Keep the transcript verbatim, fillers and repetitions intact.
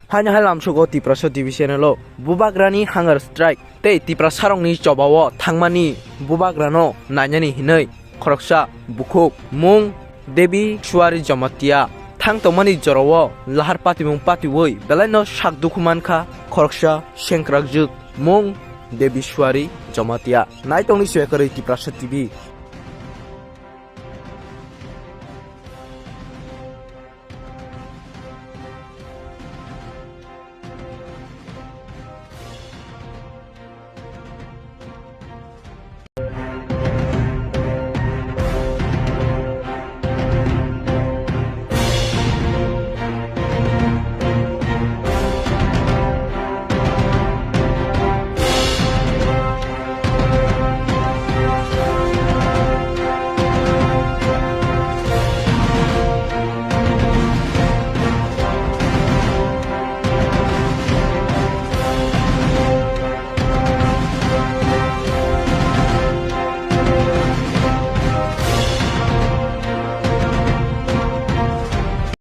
Haino hai lamsugo Tiprasa T V channel o Bubagrani hunger strike tei Tiprasarokni chobao thangmani Bubagrano nainani hinwi khoroksa bukhuk mung Debi Suari Jamatia thang tongmani jorao lahar patimung patiwi belaino sak dukhu mankha khoroksa sengkrakjwk mung Debi Suari Jamatia. Naitongni soyakarwi Tiprasa T V.